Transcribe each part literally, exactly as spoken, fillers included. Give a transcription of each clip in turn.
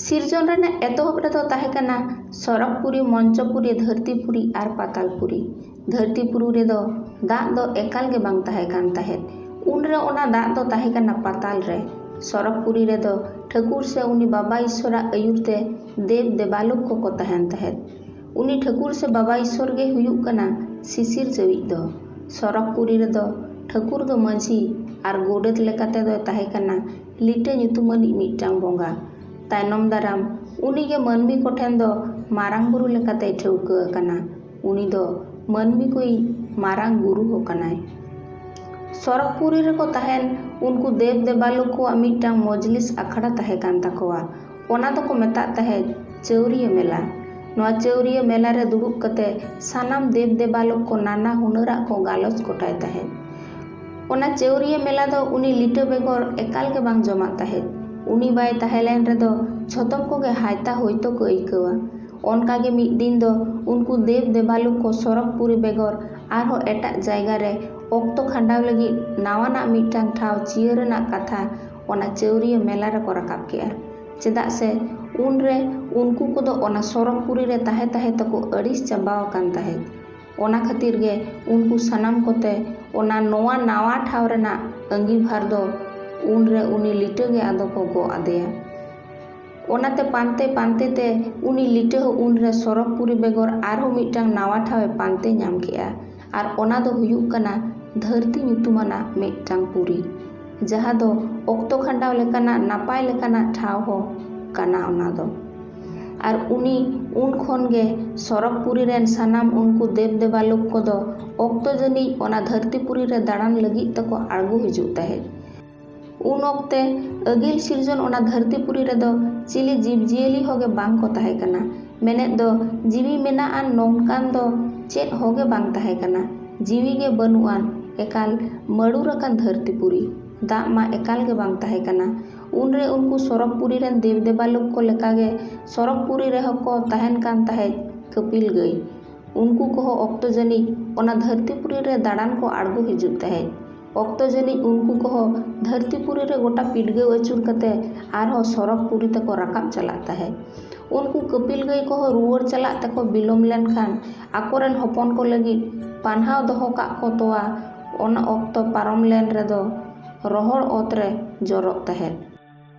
ᱥᱤᱨᱡᱚᱱ ᱨᱮᱱᱟᱜ ᱮᱛᱚᱦᱚᱵ ᱨᱮᱫᱚ ᱛᱟᱦᱮᱸ ᱠᱟᱱᱟ ᱥᱚᱨᱚᱜᱽᱯᱩᱨᱤ, ᱢᱚᱧᱪᱚᱯᱩᱨᱤ, ᱫᱷᱟᱹᱨᱛᱤᱯᱩᱨᱤ ᱟᱨ ᱯᱟᱛᱟᱞᱯᱩᱨᱤ᱾ ᱫᱷᱟᱹᱨᱛᱤᱯᱩᱨᱤ ᱨᱮᱫᱚ ᱫᱟᱜ ᱫᱚ ᱮᱠᱟᱞ ᱜᱮ ᱵᱟᱝ ᱛᱟᱦᱮᱸ ᱠᱟᱱ ᱛᱟᱦᱮᱸᱫ᱾ ᱩᱱᱨᱮ ᱚᱱᱟ ᱫᱟᱜ ᱫᱚ ᱛᱟᱦᱮᱸ ᱠᱟᱱᱟ ᱯᱟᱛᱟᱞ ᱨᱮ᱾ ᱥᱚᱨᱚᱜᱽᱯᱩᱨᱤ ᱨᱮᱫᱚ ᱴᱷᱟᱹᱠᱩᱨ ᱥᱮ ᱩᱱᱤ ᱵᱟᱵᱟ ᱤᱥᱥᱚᱨᱟᱜ ᱟᱹᱭᱩᱨ ᱛᱮ ᱫᱮᱵ ᱫᱮᱵᱟᱞᱳᱠ ᱠᱚᱠᱚ ᱛᱟᱦᱮᱱ ᱛᱟᱦᱮᱸᱫ᱾ ᱩᱱᱤ ᱴᱷᱟᱹᱠᱩᱨ ᱥᱮ ᱵᱟᱵᱟ ᱤᱥᱥᱚᱨ ᱜᱮ ᱦᱩᱭᱩᱜ ᱠᱟᱱᱟ ᱥᱤᱥᱤᱨ ᱡᱟᱹᱣᱤᱡ ᱫᱚ᱾ ᱥᱚᱨᱚᱜᱽᱯᱩᱨᱤ ᱨᱮᱫᱚ ᱴᱷᱟᱹᱠᱩᱨ ᱫᱚ ᱢᱟᱹᱡᱷᱤ ᱟᱨ ᱜᱚᱰᱮᱛ ᱞᱮᱠᱟᱛᱮ ᱫᱚᱭ ᱛᱟᱦᱮᱸ ᱠᱟᱱᱟ ᱞᱤᱴᱟᱹ ᱧᱩᱛᱩᱢᱟᱱᱤᱡ ᱢᱤᱫᱴᱟᱝ ᱵᱚᱸᱜᱟ᱾ ᱛᱟᱭᱱᱚᱢ ᱫᱟᱨᱟᱢ ᱩᱱᱤ ᱜᱮ ᱢᱟᱹᱱᱢᱤ ᱠᱚᱴᱷᱮᱱ ᱫᱚ ᱢᱟᱨᱟᱝ ᱵᱩᱨᱩ ᱞᱮᱠᱟᱛᱮᱭ ᱴᱷᱟᱹᱣᱠᱟᱹ ᱟᱠᱟᱱᱟ᱾ ᱩᱱᱤ ᱫᱚ ᱢᱟᱹᱱᱢᱤ ᱠᱚᱭᱤᱡ ᱢᱟᱨᱟᱝ ᱜᱩᱨᱩ ᱦᱚᱸ ᱠᱟᱱᱟᱭ᱾ ᱥᱚᱨᱚᱜᱽᱯᱩᱨᱤ ᱨᱮᱠᱚ ᱛᱟᱦᱮᱱ ᱩᱱᱠᱩ ᱫᱮᱵ ᱫᱮᱵᱟᱞᱳᱠ ᱠᱚᱣᱟᱜ ᱢᱤᱫᱴᱟᱝ ᱢᱚᱡᱽᱞᱤᱥ ᱟᱠᱷᱲᱟ ᱛᱟᱦᱮᱸ ᱠᱟᱱ ᱛᱟᱠᱚᱣᱟ᱾ ᱚᱱᱟ ᱫᱚᱠᱚ ᱢᱮᱛᱟᱜ ᱛᱟᱦᱮᱸᱫ ᱪᱟᱹᱣᱨᱤᱭᱟᱹ ᱢᱮᱞᱟ᱾ ᱱᱚᱣᱟ ᱪᱟᱹᱣᱨᱤᱭᱟᱹ ᱢᱮᱞᱟ ᱨᱮ ᱫᱩᱲᱩᱵ ᱠᱟᱛᱮ ᱥᱟᱱᱟᱢ ᱫᱮᱵ ᱫᱮᱵᱟᱞᱳᱠ ᱠᱚ ᱱᱟᱱᱟ ᱦᱩᱱᱟᱹᱨᱟᱜ ᱠᱚ ᱜᱟᱞᱚᱪ ᱜᱚᱴᱟᱭ ᱛᱟᱦᱮᱸᱫ᱾ ᱚᱱᱟ ᱪᱟᱹᱣᱨᱤᱭᱟᱹ ᱢᱮᱞᱟ ᱫᱚ ᱩᱱᱤ ᱞᱤᱴᱟᱹ ᱵᱮᱜᱚᱨ ᱮᱠᱟᱞ ᱜᱮ ᱵᱟᱝ ᱡᱚᱢᱟᱜ ᱛᱟᱦᱮᱸᱫ᱾ ᱩᱱᱤ ᱵᱟᱭ ᱛᱟᱦᱮᱸ ᱞᱮᱱ ᱨᱮᱫᱚ ᱡᱷᱚᱛᱚᱢ ᱠᱚᱜᱮ ᱦᱟᱭᱛᱟ ᱦᱚᱭᱛᱚ ᱠᱚ ᱟᱹᱭᱠᱟᱹᱣᱟ᱾ ᱚᱱᱠᱟ ᱜᱮ ᱢᱤᱫ ᱫᱤᱱ ᱫᱚ ᱩᱱᱠᱩ ᱫᱮᱵ ᱫᱮᱵᱟᱞᱳᱠ ᱠᱚ ᱥᱚᱨᱚᱜᱽᱯᱩᱨᱤ ᱵᱮᱜᱚᱨ ᱟᱨᱦᱚᱸ ᱮᱴᱟᱜ ᱡᱟᱭᱜᱟ ᱨᱮ ᱚᱠᱛᱚ ᱠᱷᱟᱸᱰᱟᱣ ᱞᱟᱹᱜᱤᱫ ᱱᱟᱣᱟᱱᱟᱜ ᱢᱤᱫᱴᱟᱝ ᱴᱷᱟᱶ ᱪᱤᱭᱟᱹ ᱨᱮᱱᱟᱜ ᱠᱟᱛᱷᱟ ᱚᱱᱟ ᱪᱟᱹᱣᱨᱤᱭᱟᱹ ᱢᱮᱞᱟ ᱨᱮᱠᱚ ᱨᱟᱠᱟᱵ ᱠᱮᱜᱼᱟ᱾ ᱪᱮᱫᱟᱜ ᱥᱮ ᱩᱱᱨᱮ ᱩᱱᱠᱩ ᱠᱚᱫᱚ ᱚᱱᱟ ᱥᱚᱨᱚᱜᱽᱯᱩᱨᱤ ᱨᱮ ᱛᱟᱦᱮᱸ ᱛᱟᱦᱮᱸ ᱛᱮᱠᱚ ᱟᱹᱲᱤᱥ ᱪᱟᱵᱟ ᱟᱠᱟᱱ ᱛᱟᱦᱮᱸᱫ᱾ ᱚᱱᱟ ᱠᱷᱟᱹᱛᱤᱨ ᱜᱮ ᱩᱱᱠᱩ ᱥᱟᱱᱟᱢ ᱠᱚᱛᱮ ᱚᱱᱟ ᱱᱚᱣᱟ ᱱᱟᱣᱟ ᱴᱷᱟᱶ ᱨᱮᱱᱟᱜ ᱟᱺᱜᱤᱵᱷᱟᱨ ᱫᱚ ᱩᱱᱨᱮ ᱩᱱᱤ ᱞᱤᱴᱟᱹ ᱜᱮ ᱟᱫᱚ ᱠᱚ ᱜᱚᱜ ᱟᱫᱮᱭᱟ᱾ ᱚᱱᱟᱛᱮ ᱯᱟᱱᱛᱮ ᱯᱟᱱᱛᱮ ᱛᱮ ᱩᱱᱤ ᱞᱤᱴᱟᱹ ᱦᱚᱸ ᱩᱱᱨᱮ ᱥᱚᱨᱚᱜᱽᱯᱩᱨᱤ ᱵᱮᱜᱚᱨ ᱟᱨᱦᱚᱸ ᱢᱤᱫᱴᱟᱝ ᱱᱟᱣᱟ ᱴᱷᱟᱶ ᱮ ᱯᱟᱱᱛᱮ ᱧᱟᱢ ᱠᱮᱜᱼᱟ᱾ ᱟᱨ ᱚᱱᱟ ᱫᱚ ᱦᱩᱭᱩᱜ ᱠᱟᱱᱟ ᱫᱷᱟᱹᱨᱛᱤ ᱧᱩᱛᱩᱢᱟᱱᱟᱜ ᱢᱤᱫᱴᱟᱝ ᱯᱩᱨᱤ, ᱡᱟᱦᱟᱸ ᱫᱚ ᱚᱠᱛᱚ ᱠᱷᱟᱸᱰᱟᱣ ᱞᱮᱠᱟᱱᱟᱜ ᱱᱟᱯᱟᱭ ᱞᱮᱠᱟᱱᱟᱜ ᱴᱷᱟᱶ ᱦᱚᱸ ᱠᱟᱱᱟ ᱚᱱᱟ ᱫᱚ᱾ ᱟᱨ ᱩᱱᱤ ᱩᱱ ᱠᱷᱚᱱ ᱜᱮ ᱥᱚᱨᱚᱜᱽᱯᱩᱨᱤ ᱨᱮᱱ ᱥᱟᱱᱟᱢ ᱩᱱᱠᱩ ᱫᱮᱵ ᱫᱮᱵᱟᱞᱳᱠ ᱠᱚᱫᱚ ᱚᱠᱛᱚ ᱡᱟᱹᱱᱤᱡ ᱚᱱᱟ ᱫᱷᱟᱹᱨᱛᱤᱯᱩᱨᱤ ᱨᱮ ᱫᱟᱬᱟᱱ ᱞᱟᱹᱜᱤᱫ ᱛᱮᱠᱚ ᱟᱬᱜᱚ ᱦᱤᱡᱩᱜ ᱛᱟᱦᱮᱸᱫ᱾ ᱩᱱ ᱚᱠᱛᱮ ᱟᱹᱜᱤᱞ ᱥᱤᱨᱡᱚᱱ ᱚᱱᱟ ᱫᱷᱟᱹᱨᱛᱤᱯᱩᱨᱤ ᱨᱮᱫᱚ ᱪᱤᱞᱤ ᱡᱤᱵᱽᱼᱡᱤᱭᱟᱹᱞᱤ ᱦᱚᱸᱜᱮ ᱵᱟᱝ ᱠᱚ ᱛᱟᱦᱮᱸ ᱠᱟᱱᱟ᱾ ᱢᱮᱱᱮᱫ ᱫᱚ ᱡᱤᱣᱤ ᱢᱮᱱᱟᱜ ᱟᱱ ᱱᱚᱝᱠᱟᱱ ᱫᱚ ᱪᱮᱫ ᱦᱚᱸᱜᱮ ᱵᱟᱝ ᱛᱟᱦᱮᱸ ᱠᱟᱱᱟ᱾ ᱡᱤᱣᱤ ᱜᱮ ᱵᱟᱹᱱᱩᱜ ᱟᱱ ᱮᱠᱟᱞ ᱢᱟᱹᱲᱩᱨ ᱟᱠᱟᱱ ᱫᱷᱟᱹᱨᱛᱤᱯᱩᱨᱤ᱾ ᱫᱟᱜ ᱢᱟ ᱮᱠᱟᱞ ᱜᱮ ᱵᱟᱝ ᱛᱟᱦᱮᱸ ᱠᱟᱱᱟ᱾ ᱩᱱᱨᱮ ᱩᱱᱠᱩ ᱥᱚᱨᱚᱜᱽᱯᱩᱨᱤ ᱨᱮᱱ ᱫᱮᱵ ᱫᱮᱵᱟᱞᱳᱠ ᱠᱚ ᱞᱮᱠᱟᱜᱮ ᱥᱚᱨᱚᱜᱽᱯᱩᱨᱤ ᱨᱮᱦᱚᱸ ᱠᱚ ᱛᱟᱦᱮᱱ ᱠᱟᱱ ᱛᱟᱦᱮᱸᱫ ᱠᱟᱹᱯᱤᱞ ᱜᱟᱹᱭ᱾ ᱩᱱᱠᱩ ᱠᱚᱦᱚᱸ ᱚᱠᱛᱚ ᱡᱟᱹᱱᱤᱡ ᱚᱱᱟ ᱫᱷᱟᱹᱨᱛᱤᱯᱩᱨᱤ ᱨᱮ ᱫᱟᱬᱟᱱ ᱠᱚ ᱟᱬᱜᱚ ᱦᱤᱡᱩᱜ ᱛᱟᱦᱮᱸᱫ᱾ ᱚᱠᱛᱚ ᱡᱟᱹᱱᱤᱡ ᱩᱱᱠᱩ ᱠᱚᱦᱚᱸ ᱫᱷᱟᱹᱨᱛᱤᱯᱩᱨᱤ ᱨᱮ ᱜᱚᱴᱟ ᱯᱤᱰᱜᱟᱹᱣ ᱟᱹᱪᱩᱨ ᱠᱟᱛᱮ ᱟᱨᱦᱚᱸ ᱥᱚᱨᱚᱜᱽᱯᱩᱨᱤ ᱛᱮᱠᱚ ᱨᱟᱠᱟᱵ ᱪᱟᱞᱟᱜ ᱛᱟᱦᱮᱸᱫ᱾ ᱩᱱᱠᱩ ᱠᱟᱹᱯᱤᱞ ᱜᱟᱹᱭ ᱠᱚᱦᱚᱸ ᱨᱩᱣᱟᱹᱲ ᱪᱟᱞᱟᱜ ᱛᱮᱠᱚ ᱵᱤᱞᱚᱢ ᱞᱮᱱᱠᱷᱟᱱ ᱟᱠᱚᱨᱮᱱ ᱦᱚᱯᱚᱱ ᱠᱚ ᱞᱟᱹᱜᱤᱫ ᱯᱟᱱᱦᱟᱣ ᱫᱚᱦᱚ ᱠᱟᱜ ᱠᱚ ᱛᱚᱣᱟ ᱚᱱᱟ ᱚᱠᱛᱚ ᱯᱟᱨᱚᱢ ᱞᱮᱱ ᱨᱮᱫᱚ ᱨᱚᱦᱚᱲ ᱚᱛ ᱨᱮ ᱡᱚᱨᱚᱜ ᱛᱟᱦᱮᱸᱫ᱾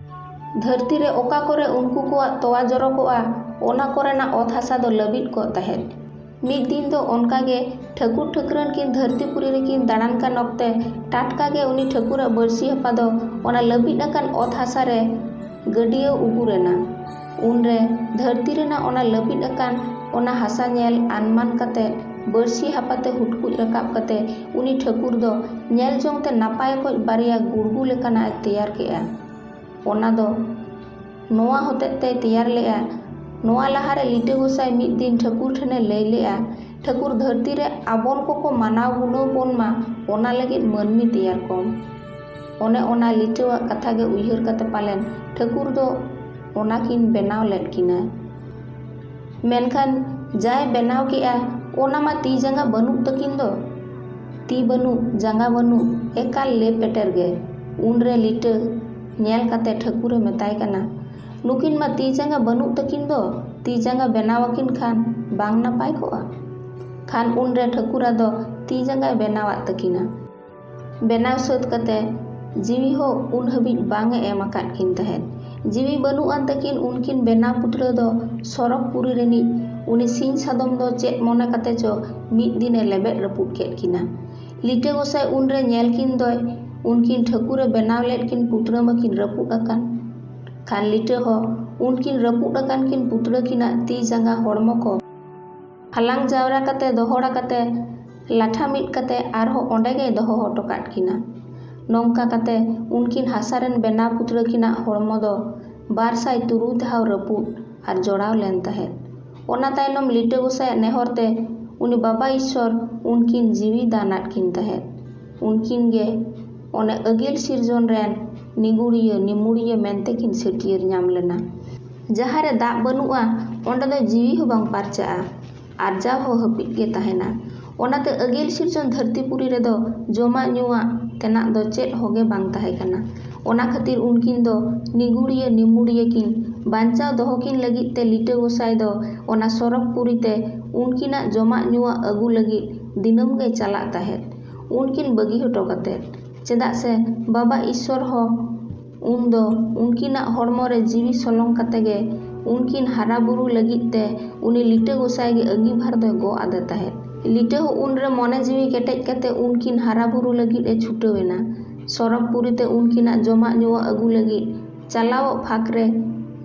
ᱫᱷᱟᱹᱨᱛᱤ ᱨᱮ ᱚᱠᱟ ᱠᱚᱨᱮ ᱩᱱᱠᱩ ᱠᱚᱣᱟᱜ ᱛᱚᱣᱟ ᱡᱚᱨᱚ ᱠᱚᱜᱼᱟ, ᱚᱱᱟ ᱠᱚᱨᱮᱱᱟᱜ ᱚᱛ ᱦᱟᱥᱟ ᱫᱚ ᱞᱟᱹᱵᱤᱫ ᱠᱚᱜ ᱛᱟᱦᱮᱸᱫ᱾ ᱢᱤᱫ ᱫᱤᱱ ᱫᱚ ᱚᱱᱠᱟ ᱜᱮ ᱴᱷᱟᱹᱠᱩᱨ ᱴᱷᱟᱹᱠᱨᱟᱹᱱ ᱠᱤᱱ ᱫᱷᱟᱹᱨᱛᱤᱯᱩᱨᱤ ᱨᱮᱠᱤᱱ ᱫᱟᱬᱟᱱ ᱠᱟᱱ ᱚᱠᱛᱮ ᱴᱟᱴᱠᱟ ᱜᱮ ᱩᱱᱤ ᱴᱷᱟᱹᱠᱩᱨᱟᱜ ᱵᱟᱹᱲᱥᱤ ᱦᱟᱯᱟ ᱫᱚ ᱚᱱᱟ ᱞᱟᱹᱵᱤᱫ ᱟᱠᱟᱱ ᱚᱛ ᱦᱟᱥᱟ ᱨᱮ ᱜᱟᱹᱰᱭᱟᱹ ᱩᱜᱩᱨ ᱮᱱᱟ᱾ ᱩᱱᱨᱮ ᱫᱷᱟᱹᱨᱛᱤ ᱨᱮᱱᱟᱜ ᱚᱱᱟ ᱞᱟᱹᱵᱤᱫ ᱟᱠᱟᱱ ᱚᱱᱟ ᱦᱟᱥᱟ ᱧᱮᱞ ᱟᱱᱢᱟᱱ ᱠᱟᱛᱮ ᱵᱟᱹᱲᱥᱤ ᱦᱟᱯᱟᱛᱮ ᱦᱩᱴᱠᱩᱡ ᱨᱟᱠᱟᱵ ᱠᱟᱛᱮ ᱩᱱᱤ ᱴᱷᱟᱹᱠᱩᱨ ᱫᱚ ᱧᱮᱞ ᱡᱚᱝ ᱛᱮ ᱱᱟᱯᱟᱭ ᱚᱠᱚᱡ ᱵᱟᱨᱭᱟ ᱜᱩᱲᱜᱩ ᱞᱮᱠᱟᱱᱟᱜ ᱮ ᱛᱮᱭᱟᱨ ᱠᱮᱜᱼᱟ᱾ ᱚᱱᱟ ᱫᱚ ᱱᱚᱣᱟ ᱦᱚᱛᱮᱡ ᱛᱮᱭ ᱛᱮᱭᱟᱨ ᱞᱮᱜᱼᱟ᱾ ᱱᱚᱣᱟ ᱞᱟᱦᱟᱨᱮ ᱞᱤᱴᱟᱹ ᱜᱚᱸᱥᱟᱭ ᱢᱤᱫ ᱫᱤᱱ ᱴᱷᱟᱹᱠᱩᱨ ᱴᱷᱮᱱᱮ ᱞᱟᱹᱭ ᱞᱮᱜᱼᱟ, ᱴᱷᱟᱹᱠᱩᱨ, ᱫᱷᱟᱹᱨᱛᱤ ᱨᱮ ᱟᱵᱚᱱ ᱠᱚᱠᱚ ᱢᱟᱱᱟᱣ ᱜᱩᱱᱟᱹᱣ ᱵᱚᱱ ᱢᱟ, ᱚᱱᱟ ᱞᱟᱹᱜᱤᱫ ᱢᱟᱹᱱᱢᱤ ᱛᱮᱭᱟᱨ ᱠᱚᱢ᱾ ᱚᱱᱮ ᱚᱱᱟ ᱞᱤᱴᱟᱹᱣᱟᱜ ᱠᱟᱛᱷᱟ ᱜᱮ ᱩᱭᱦᱟᱹᱨ ᱠᱟᱛᱮ ᱯᱟᱞᱮᱱ ᱴᱷᱟᱹᱠᱩᱨ ᱫᱚ ᱚᱱᱟ ᱠᱤᱱ ᱵᱮᱱᱟᱣ ᱞᱮᱫ ᱠᱤᱱᱟ᱾ ᱢᱮᱱᱠᱷᱟᱱ ᱡᱟᱭ ᱵᱮᱱᱟᱣ ᱠᱮᱜᱼᱟ, ᱚᱱᱟ ᱢᱟ ᱛᱤ ᱡᱟᱸᱜᱟ ᱵᱟᱹᱱᱩᱜ ᱛᱟᱹᱠᱤᱱ ᱫᱚ᱾ ᱛᱤ ᱵᱟᱹᱱᱩᱜ, ᱡᱟᱸᱜᱟ ᱵᱟᱹᱱᱩᱜ, ᱮᱠᱟᱞ ᱞᱮ ᱯᱮᱴᱮᱨ ᱜᱮ᱾ ᱩᱱᱨᱮ ᱞᱤᱴᱟᱹ ᱧᱮᱞ ᱠᱟᱛᱮ ᱴᱷᱟᱹᱠᱩᱨᱮ ᱢᱮᱛᱟᱭ ᱠᱟᱱᱟ, ᱱᱩᱠᱤᱱ ᱢᱟ ᱛᱤ ᱡᱟᱸᱜᱟ ᱵᱟᱹᱱᱩᱜ ᱛᱟᱹᱠᱤᱱ ᱫᱚ, ᱛᱤ ᱡᱟᱸᱜᱟ ᱵᱮᱱᱟᱣ ᱟᱹᱠᱤᱱ ᱠᱷᱟᱱ ᱵᱟᱝ ᱱᱟᱯᱟᱭ ᱠᱚᱜᱼᱟ? ᱠᱷᱟᱱ ᱩᱱᱨᱮ ᱴᱷᱟᱹᱠᱩᱨ ᱟᱫᱚ ᱛᱤ ᱡᱟᱸᱜᱟᱭ ᱵᱮᱱᱟᱣᱟᱫ ᱛᱟᱹᱠᱤᱱᱟ᱾ ᱵᱮᱱᱟᱣ ᱥᱟᱹᱛ ᱠᱟᱛᱮ ᱡᱤᱣᱤ ᱦᱚᱸ ᱩᱱ ᱦᱟᱹᱵᱤᱡ ᱵᱟᱝ ᱮ ᱮᱢ ᱟᱠᱟᱫ ᱠᱤᱱ ᱛᱟᱦᱮᱸᱫ᱾ ᱡᱤᱣᱤ ᱵᱟᱹᱱᱩᱜ ᱟᱱ ᱛᱟᱹᱠᱤᱱ ᱩᱱᱠᱤᱱ ᱵᱮᱱᱟᱣ ᱯᱩᱛᱲᱟᱹ ᱫᱚ ᱥᱚᱨᱚᱜᱽᱯᱩᱨᱤ ᱨᱤᱱᱤᱡ ᱩᱱᱤ ᱥᱤᱧ ᱥᱟᱫᱚᱢ ᱫᱚ ᱪᱮᱫ ᱢᱚᱱᱮ ᱠᱟᱛᱮ ᱪᱚ ᱢᱤᱫ ᱫᱤᱱ ᱮ ᱞᱮᱵᱮᱫ ᱨᱟᱹᱯᱩᱫ ᱠᱮᱫ ᱠᱤᱱᱟ᱾ ᱞᱤᱴᱟᱹ ᱜᱚᱸᱥᱟᱭ ᱩᱱᱨᱮ ᱧᱮᱞ ᱠᱤᱱ ᱫᱚᱭ, ᱩᱱᱠᱤᱱ ᱴᱷᱟᱹᱠᱩᱨᱮ ᱵᱮᱱᱟᱣ ᱞᱮᱫ ᱠᱤᱱ ᱯᱩᱛᱲᱟᱹ ᱢᱟᱹᱠᱤᱱ ᱨᱟᱹᱯᱩᱫ ᱟᱠᱟᱱ᱾ ᱠᱷᱟᱱ ᱞᱤᱴᱟᱹ ᱦᱚᱸ ᱩᱱᱠᱤᱱ ᱨᱟᱹᱯᱩᱫ ᱟᱠᱟᱱ ᱠᱤᱱ ᱯᱩᱛᱲᱟᱹ ᱠᱤᱱᱟᱜ ᱛᱤ ᱡᱟᱸᱜᱟ ᱦᱚᱲᱢᱚ ᱠᱚ ᱦᱟᱞᱟᱝ ᱡᱟᱣᱨᱟ ᱠᱟᱛᱮ, ᱫᱚᱦᱚᱲᱟ ᱠᱟᱛᱮ, ᱞᱟᱴᱷᱟ ᱢᱤᱫ ᱠᱟᱛᱮ ᱟᱨᱦᱚᱸ ᱚᱸᱰᱮ ᱜᱮᱭ ᱫᱚᱦᱚ ᱦᱚᱴᱚ ᱠᱟᱫ ᱠᱤᱱᱟ᱾ ᱱᱚᱝᱠᱟ ᱠᱟᱛᱮ ᱩᱱᱠᱤᱱ ᱦᱟᱥᱟ ᱨᱮᱱ ᱵᱮᱱᱟᱣ ᱯᱩᱛᱲᱟᱹ ᱠᱤᱱᱟᱜ ᱦᱚᱲᱢᱚ ᱫᱚ ᱵᱟᱨ ᱥᱟᱭ ᱛᱩᱨᱩᱭ ᱫᱷᱟᱣ ᱨᱟᱹᱯᱩᱫ ᱟᱨ ᱡᱚᱲᱟᱣ ᱞᱮᱱ ᱛᱟᱦᱮᱸᱫ᱾ ᱚᱱᱟ ᱛᱟᱭᱱᱚᱢ ᱞᱤᱴᱟᱹ ᱜᱚᱸᱥᱟᱭᱟᱜ ᱱᱮᱦᱚᱨ ᱛᱮ ᱩᱱᱤ ᱵᱟᱵᱟ ᱤᱥᱥᱚᱨ ᱩᱱᱠᱤᱱ ᱡᱤᱣᱤ ᱫᱟᱱ ᱟᱫ ᱠᱤᱱ ᱛᱟᱦᱮᱸᱫ᱾ ᱩᱱᱠᱤᱱ ᱜᱮ ᱚᱱᱮ ᱟᱹᱜᱤᱞ ᱥᱤᱨᱡᱚᱱ ᱨᱮᱱ ᱱᱤᱜᱩᱲᱤᱭᱟᱹ, ᱱᱤᱢᱩᱲᱤᱭᱟᱹ ᱢᱮᱱᱛᱮ ᱠᱤᱱ ᱪᱷᱟᱹᱴᱭᱟᱹᱨ ᱧᱟᱢ ᱞᱮᱱᱟ᱾ ᱡᱟᱦᱟᱸ ᱨᱮ ᱫᱟᱜ ᱵᱟᱹᱱᱩᱜᱼᱟ, ᱚᱸᱰᱮ ᱫᱚ ᱡᱤᱣᱤ ᱦᱚᱸ ᱵᱟᱝ ᱯᱟᱨᱪᱟᱜᱼᱟ, ᱟᱨᱡᱟᱣ ᱦᱚᱸ ᱦᱟᱹᱯᱤᱫ ᱜᱮ ᱛᱟᱦᱮᱱᱟ᱾ ᱚᱱᱟᱛᱮ ᱟᱹᱜᱤᱞ ᱥᱤᱨᱡᱚᱱ ᱫᱷᱟᱹᱨᱛᱤᱯᱩᱨᱤ ᱨᱮᱫᱚ ᱡᱚᱢᱟᱜ ᱧᱩᱣᱟᱜ ᱛᱮᱱᱟᱜ ᱫᱚ ᱪᱮᱫ ᱦᱚᱸᱜᱮ ᱵᱟᱝ ᱛᱟᱦᱮᱸ ᱠᱟᱱᱟ᱾ ᱚᱱᱟ ᱠᱷᱟᱹᱛᱤᱨ ᱩᱱᱠᱤᱱ ᱫᱚ ᱱᱤᱜᱩᱲᱤᱭᱟᱹ ᱱᱤᱢᱩᱲᱤᱭᱟᱹ ᱠᱤᱱ ᱵᱟᱧᱪᱟᱣ ᱫᱚᱦᱚ ᱠᱤᱱ ᱞᱟᱹᱜᱤᱫ ᱛᱮ ᱞᱤᱴᱟᱹ ᱜᱚᱸᱥᱟᱭ ᱫᱚ ᱚᱱᱟ ᱥᱚᱨᱚᱜᱽᱯᱩᱨᱤ ᱛᱮ ᱩᱱᱠᱤᱱᱟᱜ ᱡᱚᱢᱟᱜ ᱧᱩᱣᱟᱜ ᱟᱹᱜᱩ ᱞᱟᱹᱜᱤᱫ ᱫᱤᱱᱟᱹᱢ ᱜᱮ ᱪᱟᱞᱟᱜ ᱛᱟᱦᱮᱸᱫ, ᱩᱱᱠᱤᱱ ᱵᱟᱹᱜᱤ ᱦᱚᱴᱚ ᱠᱟᱛᱮ᱾ ᱪᱮᱫᱟᱜ ᱥᱮ ᱵᱟᱵᱟ ᱤᱥᱥᱚᱨ ᱦᱚᱸ ᱩᱱᱫᱚ ᱩᱱᱠᱤᱱᱟᱜ ᱦᱚᱲᱢᱚ ᱨᱮ ᱡᱤᱣᱤ ᱥᱚᱞᱚᱝ ᱠᱟᱛᱮ ᱜᱮ ᱩᱱᱠᱤᱱ ᱦᱟᱨᱟ ᱵᱩᱨᱩ ᱞᱟᱹᱜᱤᱫ ᱛᱮ ᱩᱱᱤ ᱞᱤᱴᱟᱹ ᱜᱚᱸᱥᱟᱭ ᱜᱮ ᱟᱹᱜᱤᱵᱷᱟᱨ ᱫᱚᱭ ᱜᱚᱜ ᱟᱫᱮ ᱛᱟᱦᱮᱸᱫ᱾ ᱞᱤᱴᱟᱹ ᱦᱚᱸ ᱩᱱᱨᱮ ᱢᱚᱱᱮ ᱡᱤᱣᱤ ᱠᱮᱴᱮᱡ ᱠᱟᱛᱮ ᱩᱱᱠᱤᱱ ᱦᱟᱨᱟ ᱵᱩᱨᱩ ᱞᱟᱹᱜᱤᱫ ᱮ ᱪᱷᱩᱴᱟᱹᱣ ᱮᱱᱟ᱾ ᱥᱚᱨᱚᱜᱽᱯᱩᱨᱤ ᱛᱮ ᱩᱱᱠᱤᱱᱟᱜ ᱡᱚᱢᱟᱜ ᱧᱩᱣᱟᱜ ᱟᱹᱜᱩ ᱞᱟᱹᱜᱤᱫ ᱪᱟᱞᱟᱣᱚᱜ ᱯᱷᱟᱸᱠ ᱨᱮ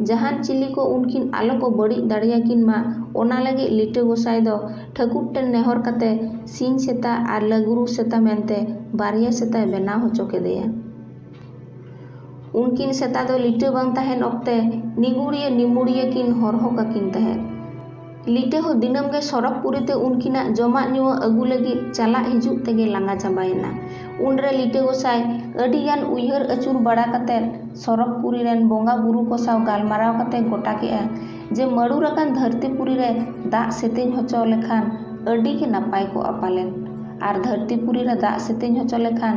ᱡᱟᱦᱟᱱ ᱪᱤᱞᱤ ᱠᱚ ᱩᱱᱠᱤᱱ ᱟᱞᱚ ᱠᱚ ᱵᱟᱹᱲᱤᱡ ᱫᱟᱲᱮᱭᱟᱠᱤᱱ ᱢᱟ, ᱚᱱᱟ ᱞᱟᱹᱜᱤᱫ ᱞᱤᱴᱟᱹ ᱜᱚᱸᱥᱟᱭ ᱫᱚ ᱴᱷᱟᱹᱠᱩᱨ ᱴᱷᱮᱱ ᱱᱮᱦᱚᱨ ᱠᱟᱛᱮ ᱥᱤᱧ ᱥᱮᱛᱟ ᱟᱨ ᱞᱟᱹᱜᱽᱨᱩ ᱥᱮᱛᱟ ᱢᱮᱱᱛᱮ ᱵᱟᱨᱭᱟ ᱥᱮᱛᱟᱭ ᱵᱮᱱᱟᱣ ᱦᱚᱪᱚ ᱠᱮᱫᱮᱭᱟ᱾ ᱩᱱᱠᱤᱱ ᱥᱮᱛᱟ ᱫᱚ ᱞᱤᱴᱟᱹ ᱵᱟᱝ ᱛᱟᱦᱮᱱ ᱚᱠᱛᱮ ᱱᱤᱜᱩᱲᱤᱭᱟᱹ ᱱᱤᱢᱩᱲᱤᱭᱟᱹ ᱠᱤᱱ ᱦᱚᱨᱦᱚ ᱠᱟᱹᱠᱤᱱ ᱛᱟᱦᱮᱸᱫ᱾ ᱞᱤᱴᱟᱹ ᱦᱚᱸ ᱫᱤᱱᱟᱹᱢ ᱜᱮ ᱥᱚᱨᱚᱜᱽᱯᱩᱨᱤ ᱛᱮ ᱩᱱᱠᱤᱱᱟᱜ ᱡᱚᱢᱟᱜ ᱧᱩᱣᱟᱜ ᱟᱹᱜᱩ ᱞᱟᱹᱜᱤᱫ ᱪᱟᱞᱟᱜ ᱦᱤᱡᱩᱜ ᱛᱮᱜᱮ ᱞᱟᱸᱜᱟ ᱪᱟᱵᱟᱭᱮᱱᱟ᱾ ᱩᱱᱨᱮ ᱞᱤᱴᱟᱹ ᱜᱚᱸᱥᱟᱭ ᱟᱹᱰᱤ ᱜᱟᱱ ᱩᱭᱦᱟᱹᱨ ᱟᱹᱪᱩᱨ ᱵᱟᱲᱟ ᱠᱟᱛᱮ ᱥᱚᱨᱚᱜᱽᱯᱩᱨᱤ ᱨᱮᱱ ᱵᱚᱸᱜᱟ ᱵᱩᱨᱩ ᱠᱚ ᱥᱟᱶ ᱜᱟᱞᱢᱟᱨᱟᱣ ᱠᱟᱛᱮ ᱜᱚᱴᱟ ᱠᱮᱜᱼᱟ ᱡᱮ ᱢᱟᱹᱲᱩᱨ ᱟᱠᱟᱱ ᱫᱷᱟᱹᱨᱛᱤᱯᱩᱨᱤ ᱨᱮ ᱫᱟᱜ ᱥᱮᱛᱮᱧ ᱦᱚᱪᱚ ᱞᱮᱠᱷᱟᱱ ᱟᱹᱰᱤ ᱜᱮ ᱱᱟᱯᱟᱭ ᱠᱚᱜᱼᱟ ᱯᱟᱞᱮᱱ᱾ ᱟᱨ ᱫᱷᱟᱹᱨᱛᱤᱯᱩᱨᱤ ᱨᱮ ᱫᱟᱜ ᱥᱮᱛᱮᱧ ᱦᱚᱪᱚ ᱞᱮᱠᱷᱟᱱ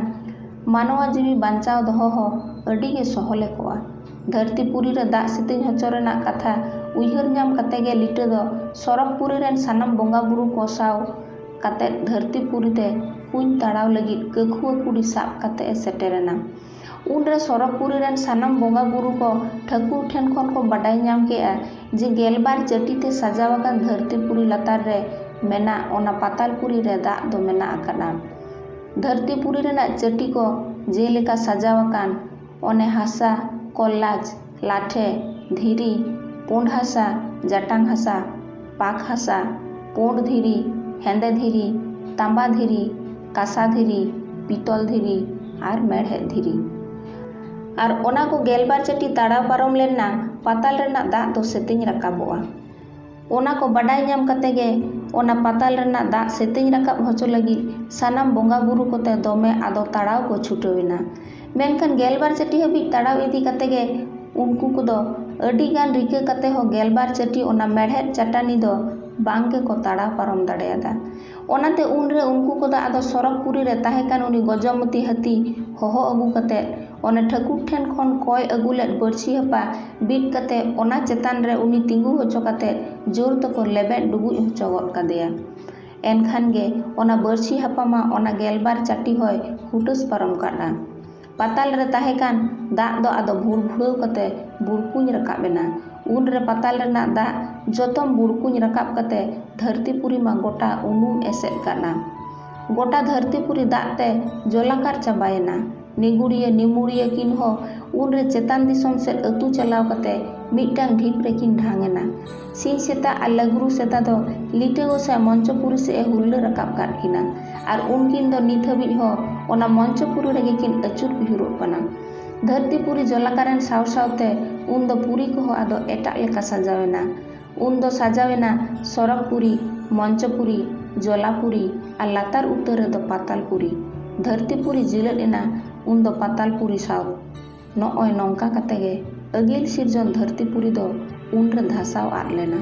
ᱢᱟᱱᱣᱟ ᱡᱤᱣᱤ ᱵᱟᱧᱪᱟᱣ ᱫᱚᱦᱚ ᱦᱚᱸ ᱟᱹᱰᱤ ᱜᱮ ᱥᱚᱦᱚᱞᱮ ᱠᱚᱜᱼᱟ᱾ ᱫᱷᱟᱹᱨᱛᱤᱯᱩᱨᱤ ᱨᱮ ᱫᱟᱜ ᱥᱮᱛᱮᱧ ᱦᱚᱪᱚ ᱨᱮᱱᱟᱜ ᱠᱟᱛᱷᱟ ᱩᱭᱦᱟᱹᱨ ᱧᱟᱢ ᱠᱟᱛᱮ ᱜᱮ ᱞᱤᱴᱟᱹ ᱫᱚ ᱥᱚᱨᱚᱜᱽᱯᱩᱨᱤ ᱨᱮᱱ ᱥᱟᱱᱟᱢ ᱵᱚᱸᱜᱟ ᱵᱩᱨᱩ ᱠᱚ ᱥᱟᱶ ᱠᱟᱛᱮ ᱫᱷᱟᱹᱨᱛᱤᱯᱩᱨᱤ ᱛᱮ ᱠᱩᱧ ᱛᱟᱲᱟᱣ ᱞᱟᱹᱜᱤᱫ ᱠᱟᱹᱠᱷᱩᱣᱟᱹ ᱠᱩᱲᱤ ᱥᱟᱵ ᱠᱟᱛᱮ ᱮ ᱥᱮᱴᱮᱨ ᱮᱱᱟ᱾ ᱩᱱᱨᱮ ᱥᱚᱨᱚᱜᱽᱯᱩᱨᱤ ᱨᱮᱱ ᱥᱟᱱᱟᱢ ᱵᱚᱸᱜᱟ ᱵᱩᱨᱩ ᱠᱚ ᱴᱷᱟᱹᱠᱩᱨ ᱴᱷᱮᱱ ᱠᱷᱚᱱ ᱠᱚ ᱵᱟᱰᱟᱭ ᱧᱟᱢ ᱠᱮᱜᱼᱟ ᱡᱮ ᱜᱮᱞᱵᱟᱨ ᱪᱟᱹᱴᱤ ᱛᱮ ᱥᱟᱡᱟᱣ ᱟᱠᱟᱱ ᱫᱷᱟᱹᱨᱛᱤᱯᱩᱨᱤ ᱞᱟᱛᱟᱨ ᱨᱮ ᱢᱮᱱᱟᱜ ᱚᱱᱟ ᱯᱟᱛᱟᱞᱯᱩᱨᱤ ᱨᱮ ᱫᱟᱜ ᱫᱚ ᱢᱮᱱᱟᱜ ᱟᱠᱟᱫᱼᱟ᱾ ᱫᱷᱟᱹᱨᱛᱤᱯᱩᱨᱤ ᱨᱮᱱᱟᱜ ᱪᱟᱹᱴᱤ ᱠᱚ ᱡᱮᱞᱮᱠᱟ ᱥᱟᱡᱟᱣ ᱟᱠᱟᱱ, ᱚᱱᱮ ᱦᱟᱥᱟ, ᱠᱚᱞᱞᱟᱪ, ᱞᱟᱴᱷᱮ, ᱫᱷᱤᱨᱤ, ᱯᱩᱸᱰ ᱦᱟᱥᱟ, ᱡᱟᱴᱟᱝ ᱦᱟᱥᱟ, ᱯᱟᱠ ᱦᱟᱥᱟ, ᱯᱩᱸᱰ ᱫᱷᱤᱨᱤ, ᱦᱮᱸᱫᱮ ᱫᱷᱤᱨᱤ, ᱛᱟᱸᱵᱟ ᱫᱷᱤᱨᱤ, ᱠᱟᱸᱥᱟ ᱫᱷᱤᱨᱤ, ᱯᱤᱛᱚᱞ ᱫᱷᱤᱨᱤ ᱟᱨ ᱢᱮᱲᱦᱮᱫ ᱫᱷᱤᱨᱤ᱾ ᱟᱨ ᱚᱱᱟ ᱠᱚ ᱜᱮᱞᱵᱟᱨ ᱪᱟᱹᱴᱤ ᱛᱟᱲᱟᱣ ᱯᱟᱨᱚᱢ ᱞᱮᱱᱟ ᱯᱟᱛᱟᱞ ᱨᱮᱱᱟᱜ ᱫᱟᱜ ᱫᱚ ᱥᱮᱛᱮᱧ ᱨᱟᱠᱟᱵᱚᱜᱼᱟ᱾ ᱚᱱᱟ ᱠᱚ ᱵᱟᱰᱟᱭ ᱧᱟᱢ ᱠᱟᱛᱮ ᱜᱮ ᱚᱱᱟ ᱯᱟᱛᱟᱞ ᱨᱮᱱᱟᱜ ᱫᱟᱜ ᱥᱮᱛᱮᱧ ᱨᱟᱠᱟᱵ ᱦᱚᱪᱚ ᱞᱟᱹᱜᱤᱫ ᱥᱟᱱᱟᱢ ᱵᱚᱸᱜᱟ ᱵᱩᱨᱩ ᱠᱚᱛᱮ ᱫᱚᱢᱮ ᱟᱫᱚ ᱛᱟᱲᱟᱣ ᱠᱚ ᱪᱷᱩᱴᱟᱹᱣ ᱮᱱᱟ᱾ ᱢᱮᱱᱠᱷᱟᱱ ᱜᱮᱞᱵᱟᱨ ᱪᱟᱹᱴᱤ ᱦᱟᱹᱵᱤᱡ ᱛᱟᱲᱟᱣ ᱤᱫᱤ ᱠᱟᱛᱮ ᱜᱮ ᱩᱱᱠᱩ ᱠᱚᱫᱚ ᱟᱹᱰᱤ ᱜᱟᱱ ᱨᱤᱠᱟᱹ ᱠᱟᱛᱮ ᱦᱚᱸ ᱜᱮᱞᱵᱟᱨ ᱪᱟᱹᱴᱤ ᱚᱱᱟ ᱢᱮᱲᱦᱮᱫ ᱪᱟᱹᱴᱟᱹᱱᱤ ᱫᱚ ᱵᱟᱝ ᱜᱮᱠᱚ ᱛᱟᱲᱟᱣ ᱯᱟᱨᱚᱢ ᱫᱟᱲᱮᱭᱟᱫᱟ᱾ ᱚᱱᱟᱛᱮ ᱩᱱᱨᱮ ᱩᱱᱠᱩ ᱠᱚᱫᱚ ᱟᱫᱚ ᱥᱚᱨᱚᱜᱽᱯᱩᱨᱤ ᱨᱮ ᱛᱟᱦᱮᱸ ᱠᱟᱱ ᱩᱱᱤ ᱜᱚᱡᱚᱢᱚᱛᱤ ᱦᱟᱹᱛᱤ ᱦᱚᱦᱚ ᱟᱹᱜᱩ ᱠᱟᱛᱮ ᱚᱱᱮ ᱴᱷᱟᱹᱠᱩᱨ ᱴᱷᱮᱱ ᱠᱷᱚᱱ ᱠᱚᱭ ᱟᱹᱜᱩ ᱞᱮᱫ ᱵᱟᱹᱲᱥᱤ ᱦᱟᱯᱟ ᱵᱤᱫ ᱠᱟᱛᱮ ᱚᱱᱟ ᱪᱮᱛᱟᱱ ᱨᱮ ᱩᱱᱤ ᱛᱤᱸᱜᱩ ᱦᱚᱪᱚ ᱠᱟᱛᱮ ᱡᱳᱨ ᱛᱮᱠᱚ ᱞᱮᱵᱮᱫ ᱰᱩᱵᱩᱡ ᱦᱚᱪᱚ ᱜᱚᱫ ᱠᱟᱫᱮᱭᱟ᱾ ᱮᱱᱠᱷᱟᱱ ᱜᱮ ᱚᱱᱟ ᱵᱟᱹᱲᱥᱤ ᱦᱟᱯᱟ ᱢᱟ ᱚᱱᱟ ᱜᱮᱞᱵᱟᱨ ᱪᱟᱹᱴᱤ ᱦᱚᱸᱭ ᱦᱩᱴᱟᱹᱥ ᱯᱟᱨᱚᱢ ᱠᱟᱫᱼᱟ᱾ ᱯᱟᱛᱟᱞ ᱨᱮ ᱛᱟᱦᱮᱸ ᱠᱟᱱ ᱫᱟᱜ ᱫᱚ ᱟᱫᱚ ᱵᱷᱩᱲᱵᱷᱩᱲᱟᱹᱣ ᱠᱟᱛᱮ ᱵᱩᱲᱠᱩᱧ ᱨᱟᱠᱟᱵ ᱮᱱᱟ᱾ ᱩᱱᱨᱮ ᱯᱟᱛᱟᱞ ᱨᱮᱱᱟᱜ ᱫᱟᱜ ᱡᱚᱛᱚᱢ ᱵᱩᱲᱠᱩᱧ ᱨᱟᱠᱟᱵ ᱠᱟᱛᱮ ᱫᱷᱟᱹᱨᱛᱤᱯᱩᱨᱤ ᱢᱟ ᱜᱚᱴᱟ ᱩᱱᱩᱢ ᱮᱥᱮᱫ ᱠᱟᱫᱼᱟ᱾ ᱜᱚᱴᱟ ᱫᱷᱟᱹᱨᱛᱤᱯᱩᱨᱤ ᱫᱟᱜ ᱛᱮ ᱡᱚᱞᱟᱠᱟᱨ ᱪᱟᱵᱟᱭᱮᱱᱟ᱾ ᱱᱤᱜᱩᱲᱤᱭᱟᱹ ᱱᱤᱢᱩᱲᱤᱭᱟᱹ ᱠᱤᱱ ᱦᱚᱸ ᱩᱱᱨᱮ ᱪᱮᱛᱟᱱ ᱫᱤᱥᱚᱢ ᱥᱮᱫ ᱟᱹᱛᱩ ᱪᱟᱞᱟᱣ ᱠᱟᱛᱮ ᱢᱤᱫᱴᱟᱝ ᱰᱷᱤᱯ ᱨᱮᱠᱤᱱ ᱰᱷᱟᱝ ᱮᱱᱟ᱾ ᱥᱤᱧ ᱥᱮᱛᱟ ᱟᱨ ᱞᱟᱹᱜᱽᱨᱩ ᱥᱮᱛᱟ ᱫᱚ ᱞᱤᱴᱟᱹ ᱜᱚᱸᱥᱟᱭ ᱢᱚᱧᱪᱚᱯᱩᱨᱤ ᱥᱮᱫ ᱮ ᱦᱩᱨᱞᱟᱹ ᱨᱟᱠᱟᱵ ᱠᱟᱫ ᱠᱤᱱᱟ᱾ ᱟᱨ ᱩᱱᱠᱤᱱ ᱫᱚ ᱱᱤᱛ ᱦᱟᱹᱵᱤᱡ ᱦᱚᱸ ᱚᱱᱟ ᱢᱚᱧᱪᱚᱯᱩᱨᱤ ᱨᱮᱜᱮ ᱠᱤᱱ ᱟᱹᱪᱩᱨ ᱵᱤᱦᱩᱨᱚᱜ ᱠᱟᱱᱟ᱾ ᱫᱷᱟᱹᱨᱛᱤᱯᱩᱨᱤ ᱡᱚᱞᱟᱠᱟᱨᱮᱱ ᱥᱟᱶ ᱥᱟᱶᱛᱮ ᱩᱱᱫᱚ ᱯᱩᱨᱤ ᱠᱚᱦᱚᱸ ᱟᱫᱚ ᱮᱴᱟᱜ ᱞᱮᱠᱟ ᱥᱟᱡᱟᱣ ᱮᱱᱟ᱾ ᱩᱱᱫᱚ ᱥᱟᱡᱟᱣ ᱮᱱᱟ ᱥᱚᱨᱚᱜᱽᱯᱩᱨᱤ, ᱢᱚᱧᱪᱚᱯᱩᱨᱤ, ᱡᱚᱞᱟᱯᱩᱨᱤ ᱟᱨ ᱞᱟᱛᱟᱨ ᱩᱛᱟᱹᱨ ᱨᱮᱫᱚ ᱯᱟᱛᱟᱞᱯᱩᱨᱤ᱾ ᱫᱷᱟᱹᱨᱛᱤᱯᱩᱨᱤ ᱡᱤᱞᱟᱹᱫ ᱮᱱᱟ ᱩᱱᱫᱚ ᱯᱟᱛᱟᱞᱯᱩᱨᱤ ᱥᱟᱶ᱾ ᱱᱚᱜᱼᱚᱭ ᱱᱚᱝᱠᱟ ᱠᱟᱛᱮ ᱜᱮ ᱟᱹᱜᱤᱞ ᱥᱤᱨᱡᱚᱱ ᱫᱷᱟᱹᱨᱛᱤᱯᱩᱨᱤ ᱫᱚ ᱩᱱᱨᱮ ᱫᱷᱟᱥᱟᱣ ᱟᱫ ᱞᱮᱱᱟ᱾